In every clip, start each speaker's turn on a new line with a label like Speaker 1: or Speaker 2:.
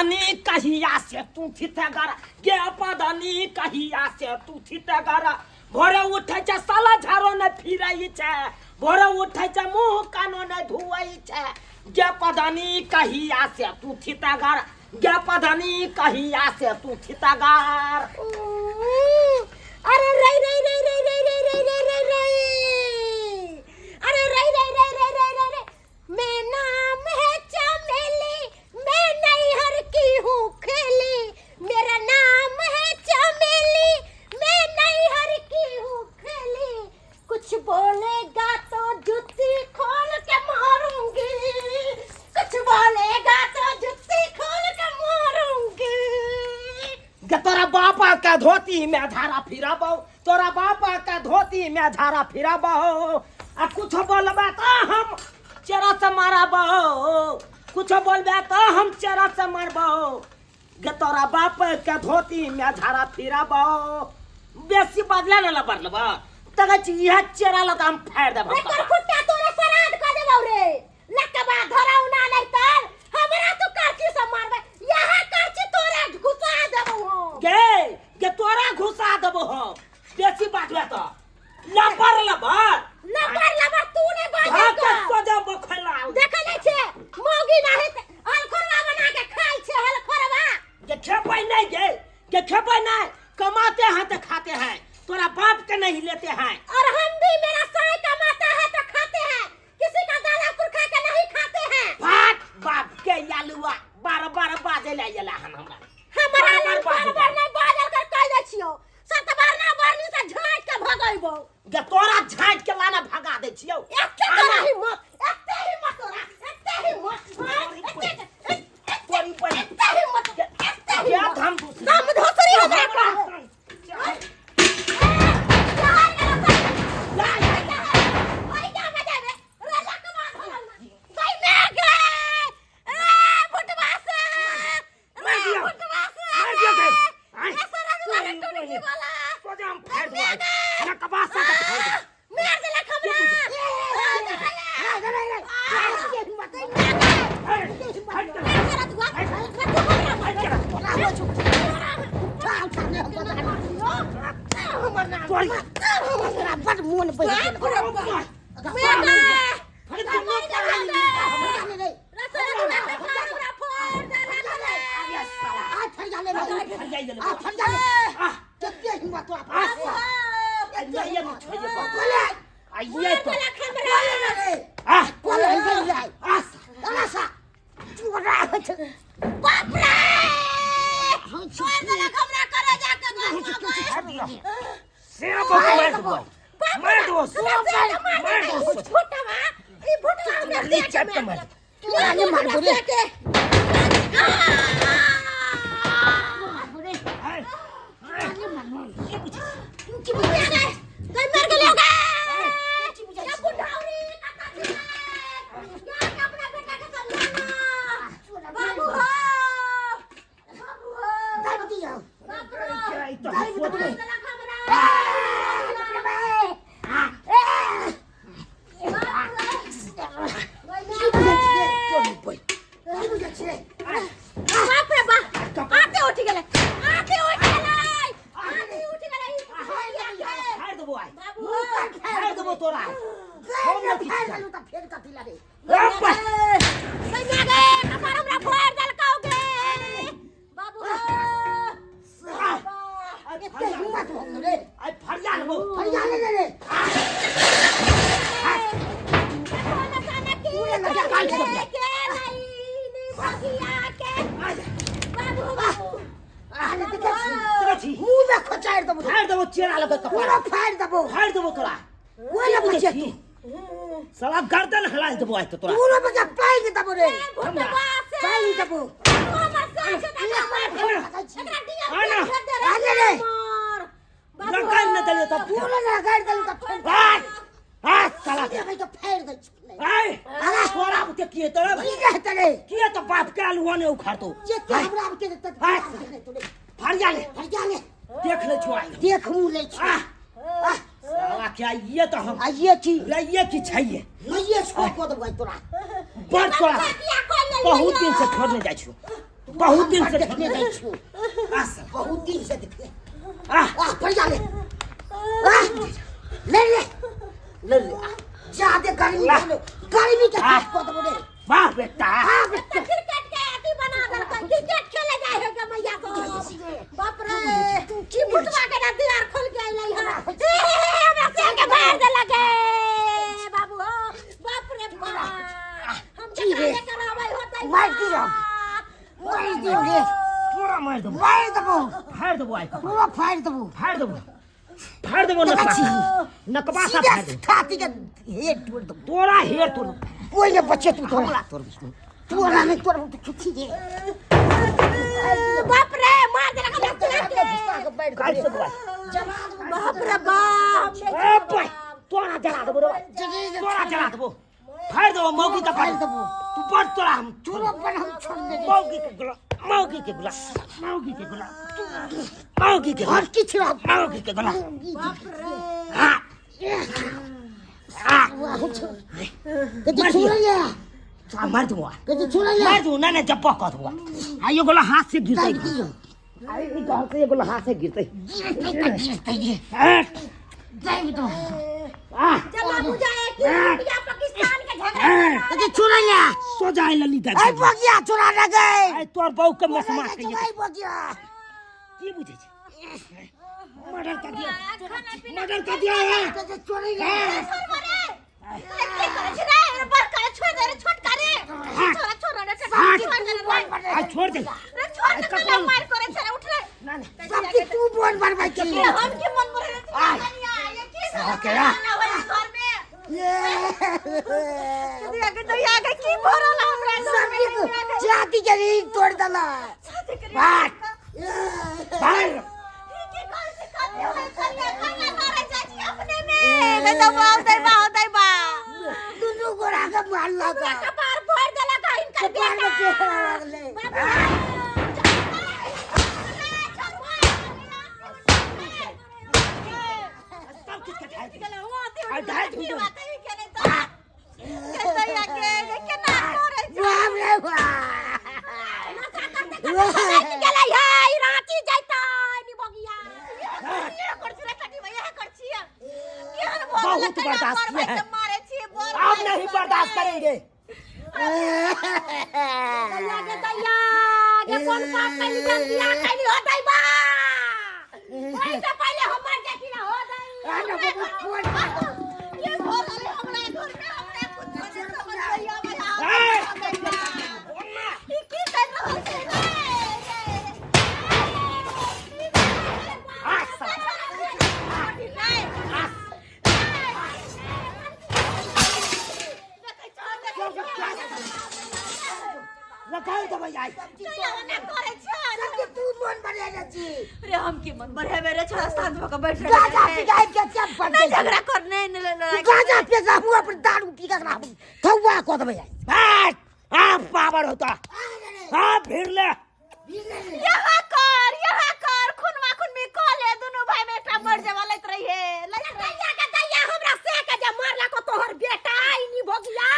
Speaker 1: पदनी कहिया से तू थितगर गे पदनी कहिया से तू थितगर भोरे उठै छै साला झाड़ो ने फिरै छै भोरे उठै छै मुँह कानो ने धुआइ छै गे पदनी कहिया से तू थितगर गे पदनी कहिया से तू थितगर।
Speaker 2: अरे रे रे रे रे रे रे रे रे रे रे, अरे रे रे रे रे रे रे रे, मैं नाम है चमेली, मैं नैहर की हूँ खेली, मेरा नाम है चमेली, मैं नैहर की हूँ खेली, कुछ बोलेगा तो जुत्ती खोल के मारूंगी, कुछ बोलेगा तो जुत्ती खोल के मारूंगी।
Speaker 1: गे तोरा बापा का धोती में झाड़ा फिराबो, तोरा बापा का धोती में झाड़ा फिराबो, आ कुछ बोलबे तो हम चेरा से मारबो, कुछ बोलबे तो हम चेरा से मारबो, गे तोरा बाप के धोती में झाड़ा फिराबो। बेसी बदला न लबर लबा तगै छी इहे चेरा लगा हम फाड़ि देब।
Speaker 2: एकर खुट्टा तोरा सराद क देबौ रे, लकबा धरौना नहीं तर हमरा तू करची से मारबे, यहाँ करची तोरा घुसा देबौ हम।
Speaker 1: गे गे तोरा घुसा देबो हम, बेसी बाजबे तो लबर लबर
Speaker 2: लबर लबर तू नहीं बाजब
Speaker 1: भाग के
Speaker 2: कर।
Speaker 1: सोजा बखला
Speaker 2: देखै नहीं छे मौगी नाही त हलखोरवा बना के खाइ छे हलखोरवा।
Speaker 1: गे खेबै नहीं गे, गे खेबै नहीं, कमाते हैं तो खाते हैं, तोरा बाप के नहीं लेते हैं।
Speaker 2: और हम भी मेरा साई कमाता है तो खाते हैं, किसी का दादा पुरखा के नहीं खाते हैं।
Speaker 1: भात बाप के आलुआ बार बार बाजे ले आला हन हमरा।
Speaker 2: हमरा
Speaker 1: बार
Speaker 2: लग
Speaker 1: बार
Speaker 2: बार
Speaker 1: बाजे
Speaker 2: बार नहीं बाजल कर कह दै छियो, सत बार ना बारनी से झाँट के भगैबो।
Speaker 1: गे तोरा झाँट के लाना भगा दै छियो।
Speaker 2: एते तोरा हिम्मत, एते हिम्मत तोरा, एते हिम्मत, एते
Speaker 1: तोरी बहिन।
Speaker 2: एते हिम्मत, एते
Speaker 1: गे
Speaker 2: हिम्मत।
Speaker 1: धम धुसरी।
Speaker 2: दम धुसरी हमरा कह।
Speaker 1: मार दिया। मार दिया गे। आय। तोरी बहिन। सोजा हम फाड़ देबो आइ। हमरा कपास से फाड़ देबो।
Speaker 2: बड़ मोन बहि गेल। बाप रे, छोड़ देलक हमरा करे जाके। बाप रे बाप, आते उठ गेलै, आते उठ गेलै, आते उठ गेलै।
Speaker 1: फाड़ देबो आइ,
Speaker 2: बाबू
Speaker 1: फाड़ देबो तोरा। हम नहि किछु जानै।
Speaker 2: सैया गे, कपार हमरा फोड़ देलकौ गे बाबू।
Speaker 1: आइ फरिया लेबो। फाड़ देबो चेरा लगे कपार, फाड़ देबो तोरा। साला गर्दन हिला देबो आइ तऽ तोरा। लगाइ नहि देलियै तऽ आ साला आइ तोरा बुते की तोरा किए तऽ बाप के आलुआ नहि उखाड़तौ। फरिया ले, देख ले छौ आइ।
Speaker 3: देख मुँह लै छी।
Speaker 1: आ साला क्या ये तऽ हम
Speaker 3: आइए छी
Speaker 1: लइए की छैये
Speaker 3: लइए छो कऽ देबै तोरा।
Speaker 1: बड़ तोरा बहुत दिन से छोड़ने जाइ छौ। बहुत दिन से
Speaker 3: देखने जाइ छियौ।
Speaker 1: आह,
Speaker 3: बहुत दिन से देखने।
Speaker 1: आह,
Speaker 3: आह, पैसा ले। आह, ले ले।
Speaker 1: ले ले, आह,
Speaker 3: जादे गर्मी
Speaker 1: ला।
Speaker 3: भेलै। गर्मी के
Speaker 1: आह।
Speaker 3: हाथ कऽ देबो रे।
Speaker 1: वाह बेटा।
Speaker 3: आह, बेटा।
Speaker 2: क्रिकेट के अथी बना देलकै, क्रिकेट खेले जाय है गे मैया को। बाप रे, की भुटवा के ना दीवार खोल के अइलै हन। हे, हे, हे, हमरा से के मार देलक गे बाबू हो। बाप रे बाप, हम
Speaker 3: की रे?
Speaker 2: केकरा कराबै होतै?
Speaker 3: मारि दियौ। मारि दियौ रे।
Speaker 1: पूरा मारि देबो।
Speaker 3: मारि देबो।
Speaker 1: फाड़ि देबो आइ कपार।
Speaker 3: पूरा फाड़ि देबो।
Speaker 1: फाड़ि देबो, फाड़ि देबो।
Speaker 3: देखै
Speaker 1: नकबा
Speaker 3: छी।
Speaker 1: नकबा सा
Speaker 3: सीधा
Speaker 1: फाड़ि देबो।
Speaker 3: छाती के हेड तोड़ देबो।
Speaker 1: तोरा हेर तोड़ देबो।
Speaker 3: कोई ने बचे तू तोरा।
Speaker 1: हमरा तोड़ देबो।
Speaker 3: तोरा नहि तोड़ तू खिची रे।
Speaker 2: बाप रे, मार देलक हमरा से के।
Speaker 1: काटि देबो आइ।
Speaker 2: बाप रे बाप,
Speaker 1: ए भाई, तोरा जला देबो रे भाई। तोरा जला देबो, फाड़ि देबो मौगी के, फाड़ि देबो। तू बड़ तोरा हम
Speaker 3: तोरा पर हम छोड़ देबो।
Speaker 1: मौगी के गुला, मौगी के गुला, मौगी के गुला, मौगी के
Speaker 3: और किछु रह।
Speaker 1: मौगी के गुला।
Speaker 2: बाप रे।
Speaker 1: हाँ हाँ।
Speaker 3: कथी छोड़ैया?
Speaker 1: तोरा मार दूंगा।
Speaker 3: कथी छोड़ैया?
Speaker 1: मार दूंगा ना, ना जब्बा कह दूंगा। आ ये गोला हाथ से गिरते।
Speaker 3: दाबि दियौ।
Speaker 1: आ ई गाल से ये गोला हाथ से गिरते।
Speaker 3: गिरतै तऽ गिरतै गे।
Speaker 1: हाँ
Speaker 3: दाबि दो।
Speaker 1: आ
Speaker 2: जब बुझाए कि इंडिया पाकिस्तान के झगड़ा।
Speaker 3: कथी छोड़ैया?
Speaker 1: सो जाए ललिता।
Speaker 3: ऐ बगिया छोड़ा ना गए।
Speaker 1: आई तोर बहू के मसमा के
Speaker 3: ऐ बगिया।
Speaker 1: की बुझे छै? मर्डर कर दिया, मर्डर कर दिया है।
Speaker 3: कथी छोड़ैया?
Speaker 1: आ छोड़ दे। ना ना।
Speaker 3: सबके तू बोल बनबै छी। ये सबके तू छाती के रीढ़ तोड़ देला।
Speaker 1: बाहर बाहर।
Speaker 3: दुनू गोरा के मारलक।
Speaker 2: कपार फोड़ देलक हिनकर
Speaker 3: कपार में
Speaker 2: बेटा।
Speaker 3: चेहरा लागलै।
Speaker 1: सब कुछ के ढाई दे।
Speaker 3: बाप रे बाप।
Speaker 1: बहुत बर्दाश्त किए हैं। अब नहीं बर्दाश्त करेंगे। लगाई देबै आइ।
Speaker 3: सबके तू मन बनेने छी।
Speaker 4: रे, हम की मन बढ़ेबे रे? छोरा, शांत भऽ कऽ बैठ।
Speaker 3: गाजा पिगाइ के सब
Speaker 4: नहीं
Speaker 3: बन
Speaker 4: झगड़ा कर, नहीं नहीं लड़ाई।
Speaker 3: गाजा पिगा हुआ पर दारू पी के थौआ कऽ देबै आइ।
Speaker 1: बस आप पावर होता, आप भीड़ ले।
Speaker 4: यहाँ कर, यहाँ कर, खुनवा खुनमी कऽ ले दुनू भाई में, एकटा मर जेबा लैत रहिए लैत रहिए।
Speaker 2: हमरा से के जे मारला को तोहर बेटा इनी भोगिया,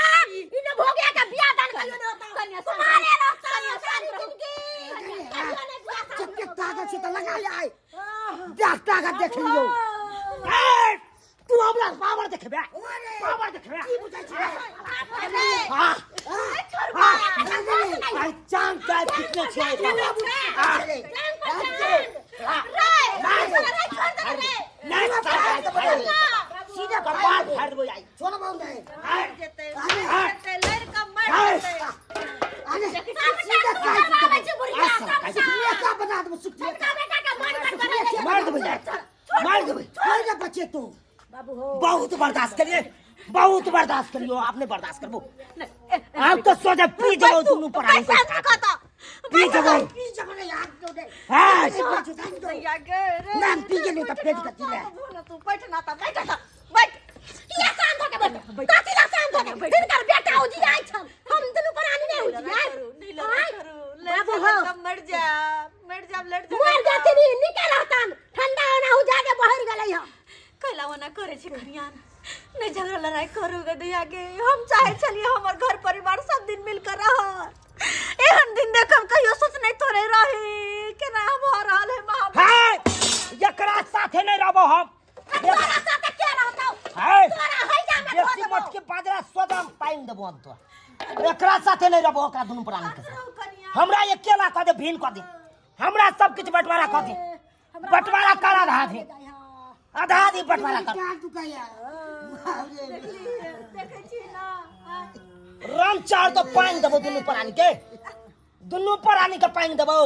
Speaker 2: इने भोगिया के बियाह दान कहियो ने होता।
Speaker 4: कन्या शांत
Speaker 2: तुम्हारे
Speaker 4: रहो,
Speaker 2: रहता
Speaker 4: कन्या
Speaker 2: सारी
Speaker 4: शांत रहो।
Speaker 2: जिंदगी कहियो ने बियाह दान।
Speaker 3: जते ताकत छै तऽ लगा ले आइ। देख, ताकत देख लियौ।
Speaker 1: ए, तू हमरा पावर देखबे, पावर देखबे?
Speaker 3: की बुझै छै?
Speaker 1: हाँ।
Speaker 3: हाँ।
Speaker 1: आई चांद का कितने छे।
Speaker 3: सीधा
Speaker 1: कपार फाड़ देबो आई।
Speaker 3: छोड़बौ नहि।
Speaker 4: जेतै
Speaker 3: अरे,
Speaker 4: जेतै, लड़ि कऽ मर जेतै।
Speaker 3: अरे, सीधा काटि देबौ। सुखिया बना देबौ, सुखिया।
Speaker 1: मार देबो यार, मार देबो।
Speaker 3: कोई ने बचे तू।
Speaker 2: बाबू हो।
Speaker 1: बहुत बर्दाश्त करिए, बहुत बर्दाश्त करियो। आपने बर्दाश्त करबो, आप तो सोचा पी जाओ दुनू पर
Speaker 4: पैसा कऽ तऽ।
Speaker 1: पी जाओ।
Speaker 3: पी जब ने याद दो दे।
Speaker 1: हाँ।
Speaker 4: दैया गे रे।
Speaker 3: नाम पी गेलै तऽ पेट कथी ले।
Speaker 4: तू बैठ ना तऽ, बैठ तऽ, बैठ।
Speaker 2: किया शांत होके बैठ? कथी ला शांत होके? हिनकर बेटा उजियाइ छल, हम दुनू प्राणी नहि उजियाइ।
Speaker 4: नहीं लड़ाई करू, लड़
Speaker 2: बाबू
Speaker 4: झगड़
Speaker 2: हो।
Speaker 4: कऽ मर जा, मर जा, लड़ झगड़
Speaker 2: मर
Speaker 4: कऽ।
Speaker 2: जाथिन, निके रहतन ठंडा होना हो जाके बहर गेलै हँ।
Speaker 4: कैला ओना करै छी खनियान? नहीं झगड़ा लड़ाई करू गे दैया गे। हम चाहे छलियै हमर घर परिवार सब दिन मिल कर रह, एहन दिन देखब कहियो सोचने
Speaker 1: कऽ देतो। एकरा साथे नहीं रहबो, ओकरा दुनू प्राणी के साथ। हमरा अकेला कऽ दे, भीन कऽ दे, हमरा सब किछु बंटवारा कऽ दे। बंटवारा कर आधा आधी, आधा आधी बंटवारा कर।
Speaker 4: देखै छी ना।
Speaker 1: रम चार तो पानि देबो दुनू प्राणी के, दुनू प्राणी के पानि देबो।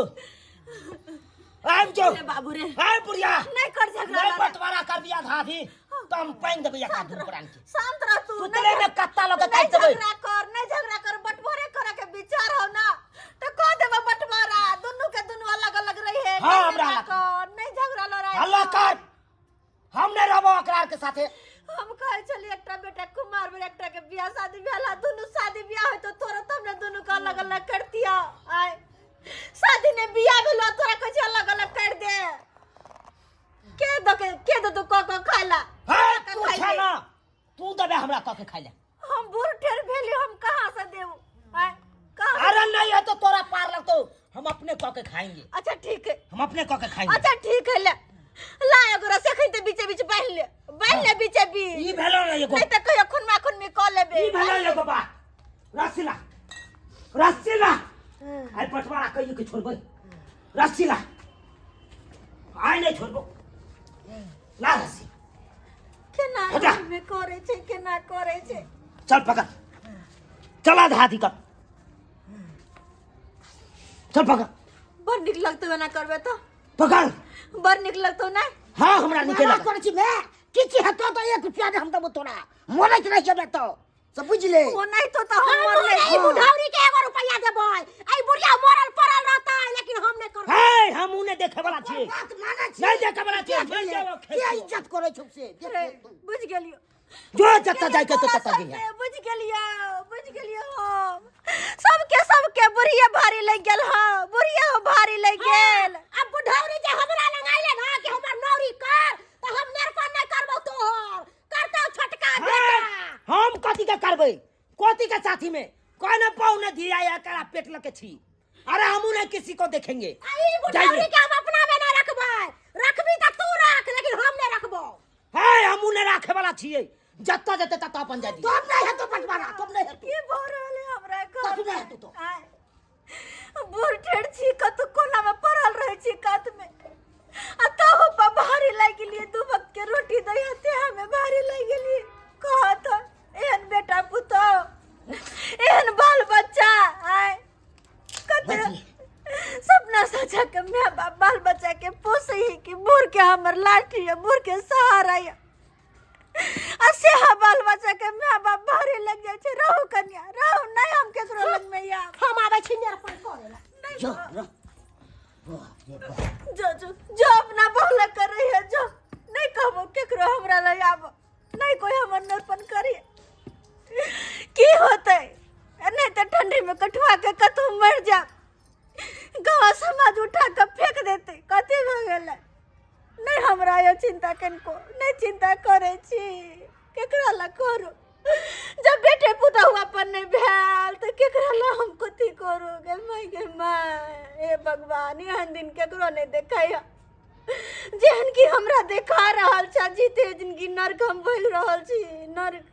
Speaker 1: आबि जो
Speaker 4: बाबू रे,
Speaker 1: आबि बुढ़िया,
Speaker 4: नहीं कर झगड़ा,
Speaker 1: नहीं बंटवारा कर दिया आधा आधी तो हम पानि देबै एकरा दुनू प्राणी के।
Speaker 4: शांत रह तू।
Speaker 1: सुतले में कत्ता लऽ के
Speaker 4: नहीं
Speaker 1: काटि देबै।
Speaker 4: झगड़ा कर, नहीं झगड़ा कर, बंटवारे करे के विचार हो ना तो कह देबो बंटवारा, दुनू के दुनू अलग अलग रही है।
Speaker 1: हाँ,
Speaker 4: नहीं
Speaker 1: हमरा
Speaker 4: झगड़ा
Speaker 1: अलग।
Speaker 4: कर, नहीं झगड़ा लड़ाई
Speaker 1: हल्ला कर, हम नहीं रहबो एकरा के साथे।
Speaker 4: हम कहै छलियै एकटा बेटा कुमार भेल, एकटा के बियाह शादी भेल, आ दुनू शादी बियाह होय तो तोरा तो हमने दुनू के अलग अलग कर दिया। आय शादी ने बियाह भेल, तोरा कहै छै अलग अलग कर दे। के दो के के दो तू क क खाइला?
Speaker 1: हे
Speaker 4: कऽ
Speaker 1: तू
Speaker 4: खाइ
Speaker 1: छा
Speaker 4: ले।
Speaker 1: ना तू देबे हमरा क के खाइ ले।
Speaker 4: हम बूढ़ ठेर भेली, हम कहाँ से देब? आय कहाँ से?
Speaker 1: अरे नहीं है तो तोरा पार लगतो, हम अपने क के खाएंगे।
Speaker 4: अच्छा ठीक है,
Speaker 1: हम अपने क के खाएंगे।
Speaker 4: अच्छा ठीक है, ले ला एगो रस्सी खैते बीचे बीच बान्हि ले, बान्हि ले बीचे बीच।
Speaker 1: ई भेलो ना एगो,
Speaker 4: नहीं त कहियो खुनमा खुनमी क लेबे।
Speaker 1: ई भेलो एगो बात। रस्सी ला, रस्सी ला, आइ बंटवारा कहियो के छोड़बै। रस्सी ला, आइ नहीं छोड़बो, ला रस्सी।
Speaker 4: केना
Speaker 1: हटा।
Speaker 4: में करे छै, केना करे छै?
Speaker 1: चल पकड़, चल आधा आधी कर, चल पकड़।
Speaker 4: बड़ नीक लगतौ एना करबे तो।
Speaker 1: पकड़।
Speaker 4: बड़ नीक लगतौ ना?
Speaker 1: हाँ हमरा नीके
Speaker 3: मना
Speaker 1: लगत।
Speaker 3: करै छी बे, किछु हेतौ तऽ 1 रुपया नहि हम देबौ तोरा, मरैत रहि जेबै तऽ से बुझि ले।
Speaker 4: ओ नहीं तो तो हम मरले।
Speaker 2: ई बुढ़ौरी के एगो रुपया देबै, ई बुढ़िया मरल पड़ल रहतै, लेकिन हम नहि करबै।
Speaker 1: हे हम उ नहि देखे वाला छियै,
Speaker 3: बात मानै छी,
Speaker 1: नहीं देखे वाला छियै।
Speaker 3: के
Speaker 1: के
Speaker 3: इज्जत करै छौ से देख
Speaker 4: रे,
Speaker 3: ले तू।
Speaker 4: बुझ गेलियो।
Speaker 1: जो जत्ता जाय के तो तत्ता जइहे।
Speaker 4: बुझ गेलियो, बुझ गेलियो हम। सबके सबके बुढ़िया भारी लग गेल। हाँ बुढ़िया हो भारी लग गेल।
Speaker 2: अब बुढ़ौरी जे हमरा लग आइले ना कि हमर नौरी कर, तऽ हम नेरपन नहि करबौ तोहर, करतौ छोटका बेटा।
Speaker 1: हम कथी के करबै? कथी के साथी में कोई न पाऊ न धिया एकरा पेट लके छी। अरे हमू नहीं किसी को देखेंगे।
Speaker 2: आ ई बुढ़ौरी के हम अपना में नहि रखबै, रखबी तऽ तू रख, लेकिन हम नहि रखबौ।
Speaker 1: हे हमू नहीं राखे वाला छियै, जत्ता जते तत्ता अपन जाय दियै।
Speaker 3: तब नहीं हेतौ बंटवारा, तब नहीं हेतौ।
Speaker 4: की भऽ रहल है हमरा घर?
Speaker 3: कथी नहि हेतौ तो?
Speaker 4: आय बूढ़ ठेर छी, कतौ कोना में पड़ल रहै छी कात में, आ तहु पर भारी लागि गेलियै। दू वक्त के रोटी दै हते हमे भारी लागि गेलियै। कहत एहन बेटा पुतोह, एहन बाल बच्चा, आय कते सपना सजा के my बाप बाल बच्चा के पोसै है कि बूढ़ के हमर लाठी है, बूढ़ के सहारा है, आ सेहा बाल बच्चा के my बाप भारी लग जाइ छै। रहू कन्या रहू, नहीं हम केकरो लग में आब।
Speaker 2: हम आबै छी नेरपन करे ला।
Speaker 3: जो रह। वाह रे वाह।
Speaker 4: जो जो जो अपना बहुला कर रही है, जो नहीं कहबो केकरो हमरा लग आब, नहीं कोई हमर नरपन करी। की होतै? नहीं तऽ ठंडी में कठुआ के कतहु मरि जाब, गाँव समाज उठा के फेंक देतै। कथी भऽ गेलै? नहीं हमरा यो चिंता कनिको नहीं चिंता करै छी, केकरा ला करू? जब बेटे पुतहु अपन नहीं भेल तऽ केकरा ला हम कथी करू? गे माय, गे माय, हे भगवान, एहन दिन केकरो नहीं देखै जेहन कि हमरा देखा रहल छ। जीते जिनगी नर्क हम भोगि रहल छी, नर्क।